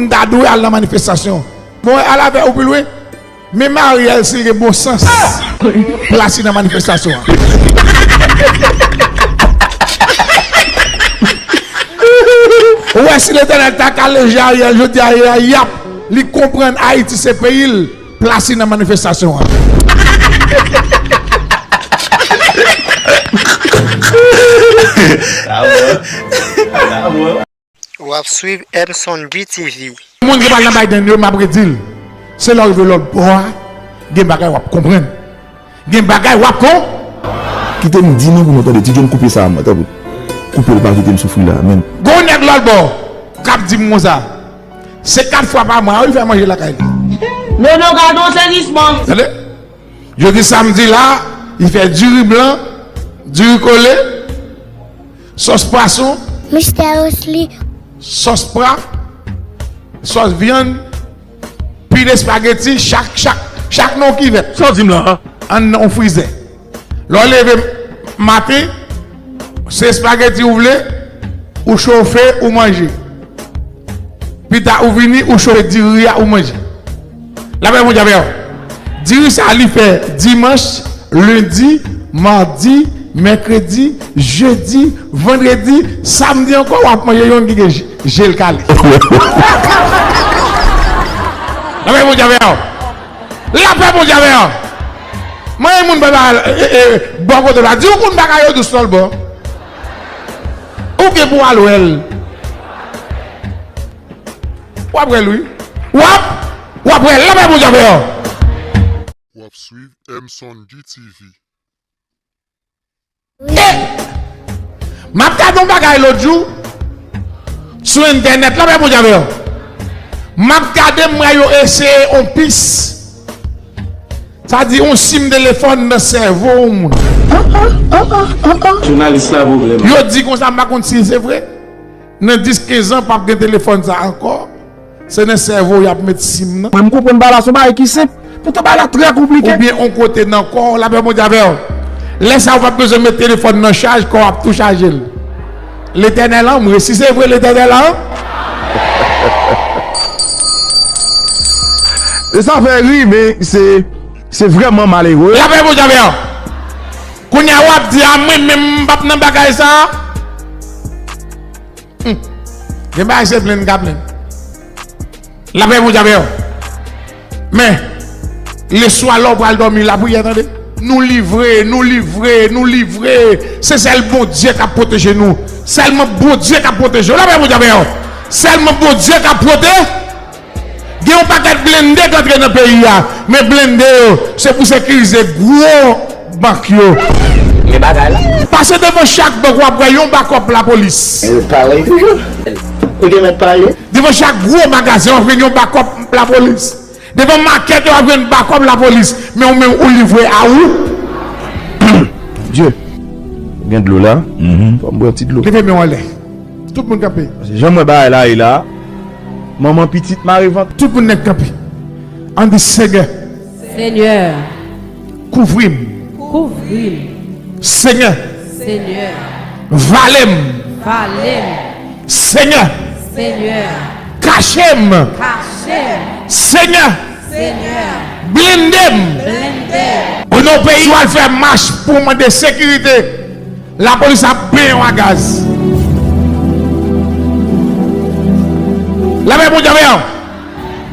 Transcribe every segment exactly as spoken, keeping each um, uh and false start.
M ta dwe al nan manifestasyon. Bon, al avè ou pi lwen. Men Mariel, si l gen bon sans, plas li nan manifestasyon an. Ou wè, si Letènèl ta ka leve Ariel jodi a, y ap, li konprann Ayiti se peyi l, plas li nan manifestasyon an. W ap swiv M Sonji T V. Moun ki pral nan Biden yo, m ap redi l. Se lè w rive lòt bò a, gen bagay w ap konprann. Gen bagay w ap kon. Kite m di nou pou nou tande. Ti John, koupe sa, tanpri. Koupe l, pa kite m soufri la, menm. Gen yon nèg lòt bò k ap di m konsa, se kat fwa pa mwa wi l fè manje lakay li. Nono, gade yon sezisman. Tande. Jodi samdi la, li fè diri blan, diri kole, sòs pwason, Mistè Osli, sòs pra, sòs vyann, pil espageti, chak, chak, chak nan yon kivèt. Sa w di m la a? Anndan yon frizè. Lè w leve maten, se espageti ou vle, ou chofe, ou manje. Pita ou vini, ou chofe diri a, ou manje. Lapè Bondye avè w. Diri sa a li fè dimanch, lendi, madi, mèkredi, jedi, vandredi, samdi ankò, w ap manje yonn ki gen je l kale. Lapè Bondye avè w. Lapè Bondye avè w. Mwen, moun pa ba bò kote w la. Di w konn bagay yo dous lòt bò. Ou gen pou w al wè l. W ap wè l wi. W ap, w ap wè l. Lapè Bondye avè w. W ap swiv M Sonji T V. E m ap gade yon bagay lòt jou sou entènèt la, men Bondye avè w. M ap gade, m wè yo eseye yon pis. Sa di yon sim telefòn nan sèvo yon moun. Jounalis la pwoblèm. Yo di konsa, m pa konn si se vre. Nan dis kenz an, p ap gen telefòn sa ankò. Se nan sèvo y ap met sim nan. Mwen, m konprann bagay la, se yon bagay ki senp. Poutan, bagay la trè konplike. Oubyen yon kote nan kò w, lapè Bondye avè w. Lè sa a, ou p ap bezwen met telefòn nan chaj, kò w ap tou chaje l. Letènèl an, m resi, se vre, Letènèl an. E sa fè ri, men se, se vrèman malere. Lapè Bondye avè w. Kounye a, w ap di, a mwen menm, m p ap nan bagay sa a. Hum. Gen bagay se plenn ka plenn. Lapè Bondye avè w. Men, leswa lè w pral dòmi, lapriyè, tande. Nou livre, nou livre, nou livre. Se sèl Bondye k ap pwoteje nou. Sèlman Bondye k ap pwoteje w. Lapè Bondye avè w. Sèlman Bondye k ap pwote. Gen yon pakèt blende k antre nan peyi a, men blende yo, se pou sekirize gwo bank yo. Men bagay la. Pase devan chak bank, w ap wè yon bakòp lapolis. Yo parèy toujou. Ou te mèt pale. Devan chak gwo magazen, w ap jwenn yon bakòp lapolis. Devan makèt yo, w ap jwenn bakòp lapolis. Men ou menm, ou livre a ou. Dye. Gen dlo la. Fò m bwè yon ti dlo. Leve men w anlè. Tout moun kanpe. Paske jan m wè bagay la ye la, manman pitit mare vant. Tout moun nèt kanpe. Ann di, Senyè. Senyè. Kouvri m. Kouvri m. Senyè. Senyè. Vale m. Vale m. Senyè. Senyè. Kache m. Kache m. Senyè. Senyè. Blende m. Blende m. O non peyi w al fè mach pou w mande sekirite. Lapolis ap benyen w a gaz. Lapè Bondye avè w.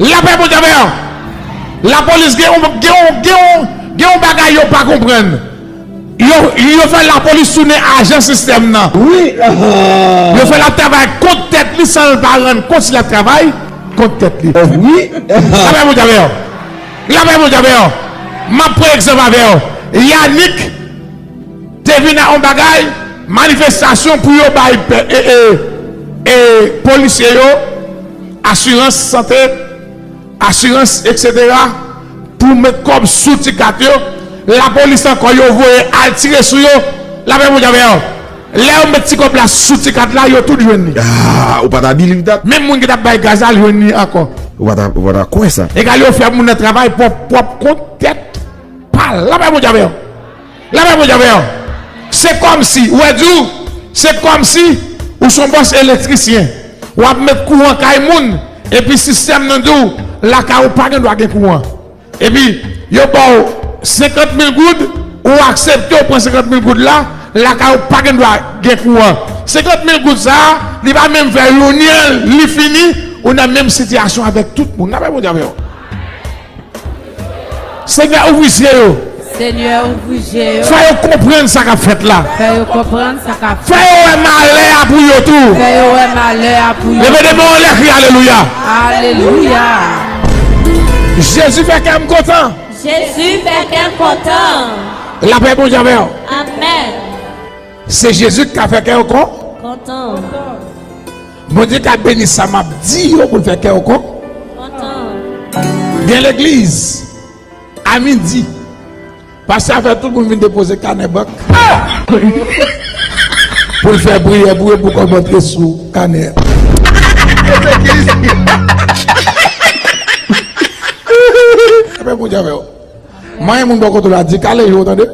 Lapè Bondye avè w. Lapolis gen yon, gen yon, gen yon, gen yon bagay yo pa konprann. Yo, yo fè lapolis tounen ajan sistèm nan. Wi. Yo fè l ap travay kont tèt li san l pa rann kont si l ap travay kont tèt li. Wi. Lapè Bondye avè w. Lapè Bondye avè w. M ap pran egzanp avè w. Yanick te vin ak yon bagay, manifestasyon pou yo bay e, e, e, polisye yo asirans sante, asirans, etsetera, pou met kòb sou ti kat yo. Lapolis ankò, yo voye al tire sou yo. Lapè Bondye avè yo. Lè yo met ti kòb la sou ti kat la, yo tout jwenn li. Ah, ou pa ta believe that. Menm moun ki t ap bay gaz la, l jwenn li ankò. Ou pa ta, ou pa ta kwè sa. Egal yo fè moun nan travay pwòp, pwòp kont tèt pa l. Lapè Bondye avè yo. Lapè Bondye avè w. Se kòmsi, ou wè di w, se kòmsi ou se yon bòs elektrisyen. W ap met kouran kay moun, Epi sistèm nan di w, lakay ou pa gen dwa gen kouran. Epi yo ba w senkant mil goud, ou aksepte w pran senkant mil goud la, lakay ou pa gen dwa gen kouran. Senkant mil goud sa a, li pa menm fè youn an, li fini, ou nan menm sitiyasyon avèk tout moun. Lapè Bondye avè w. Senyè, ouvri zye yo. Senyè, ouvri zye yo. Fè yo konprann sa k ap fèt la. Fè yo konprann sa k ap fèt. Fè yo wè malè a pou yo tou. Fè yo wè malè a pou yo tou. Leve de men w anlè, kriye alelouya. Alelouya. Jezi fè kè m kontan. Jezi fè kè m kontan. Lapè Bondye avè w. Amèn. Se Jezi k ka fè kè yo kon. Kontan. Bondye ka beni sa m ap di yo pou l fè kè yo kon. Kontan. Gen legliz, a midi, pastè a fè tout moun vin depoze kanè bank pou l fè priyè pou yo pou kòb antre sou kanè a. Lapè Bondye avè w. Manyen moun bò kote w la, di kale je w, tande.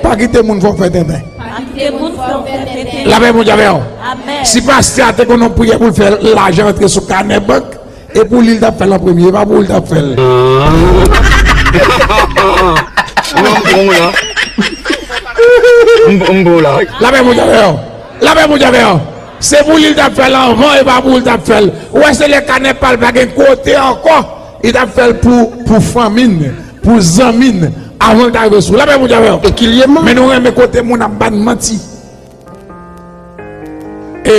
Pa kite moun fè w fè tenten. Pa kite moun fè w fè tenten. Lapè Bondye avè w. Amèn. Si pastè a te konn yon priyè pou l fè lajan antre sou kanè bank, e pou li l t ap fè l an premye, e pa pou ou l t ap fè l. M bon la. M bon la. Lapè Bondye avè w. Lapè Bondye avè w. Se pou li l t ap fè l anvan, e pa pou ou l t ap fè l. Ou wè, se lè kanè pa l pa gen kote ankò, li t ap fè l pou, pou fanmi n, pou zanmi n, avan l ta rive sou. Lapè Bondye avè w. Men nou renmen kote moun ap ba n manti. E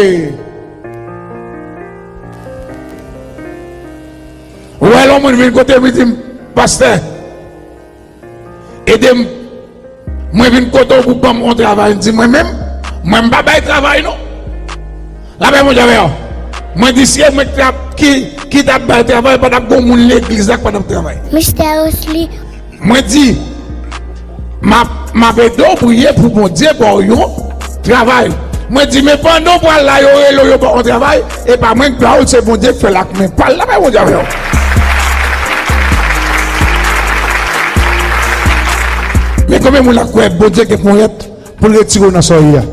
ou wè lè yon moun vin kote m, li di m, pastè, ede m. Mwen vin kote w pou ban m yon travay. M di, mwen menm, mwen m pa bay travay non. Lapè Bondye avè w. Mwen di, si e mwen ki t ap, ki, ki t ap bay travay, pa t ap gen moun legliz la k pa t ap travay. Mistè Osli. Mwen di, m ap, m ap ede w priye pou Bondye ba w yon travay. Mwen di, men pandan w pral la, yo rele w, yo ba w yon travay, e pa mwen k ba w l, se Bondye k fè l ak men pa l. Lapè Bondye avè w. Men konbyen moun la kwè Bondye gen ponyèt pou l retire w nan sa w ye a?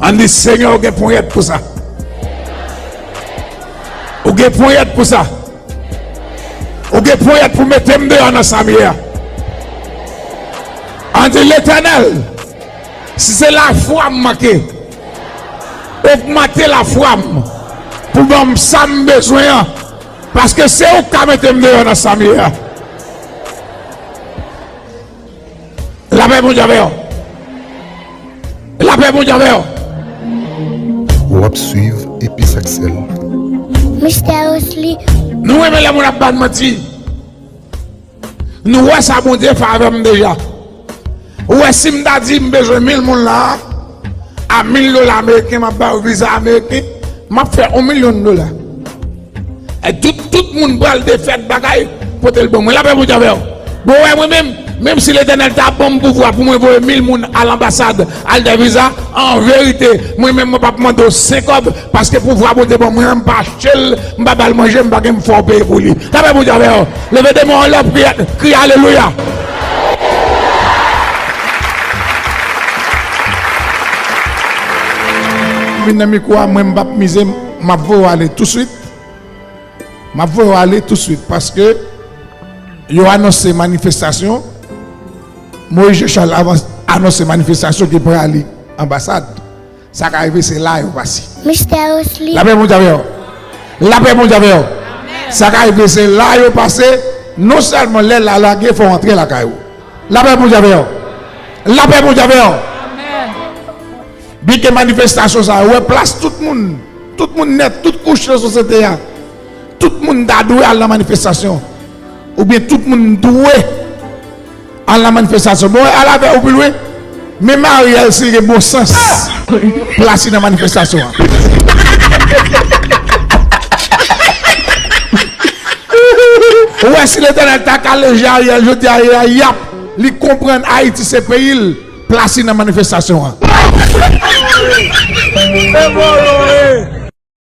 Ann di, Senyè, ou gen ponyèt pou sa. Ou gen ponyèt pou sa. Ou gen ponyèt pou mete m deyò nan sa m ye a. Ann di, Letènèl, si se lafwa m manke, ogmante lafwa m pou ban m sa m bezwen an, paske se ou k ka mete m deyò nan sa m ye a. Lapè Bondye avè w. Lapè Bondye avè w. W ap swiv Epis ak Sèl. Mistè Osli. Nou renmen lè moun ap ba n manti. Nou wè sa Bondye fè avè m deja. Ou wè, si m ta di m bezwen mil moun la a, a mil dola ameriken, m ap ba yo viza ameriken, m ap fè yon milyon dola. E tout, tout moun pral defèt bagay, pote l ban mwen. Lapè Bondye avè w. Bon, wè, mwen menm, menm si Letènèl ta ban m pouvwa pou mwen voye mil moun al anbasad, al fè viza, an verite, mwen menm, mwen p ap mande w sen kòb, paske pouvwa Bondye ban mwen an, m pa achte l, m pa ba l manje, m pa gen m fè w peye pou li. Lapè Bondye avè w. Leve de men w anlè, priye, kriye alelouya. Vin nan mikwo a, mwen, m p ap mize, m ap voye w ale touswit. M ap voye w ale touswit paske yo anonse manifestasyon. Moïse Jean Charles avan-, anonse manifestasyon ki prale anbasad. Sa ka rive se la yo pase. Mistè Osli. Lapè Bondye avè w. Lapè Bondye avè w. Sa ka rive se la yo pase. Non sèlman lè la lage, fò w antre lakay ou. Lapè Bondye avè w. Lapè Bondye avè w. Byen ke manifestasyon sa yo, wè plas tout moun, tout moun nèt, tout kouch nan sosyete a, tout moun ta dwe al nan manifestasyon. Oubyen tout moun dwe al nan manifestasyon. Bon, al avè ou pi lwen. Menm Ariel, si l gen bon sans, plas li nan manifestasyon an. Ou wè, si Letènèl ta ka leje Ariel, jodi a, Ariel, y ap, li konprann Ayiti se peyi l, plas li nan manifestasyon an.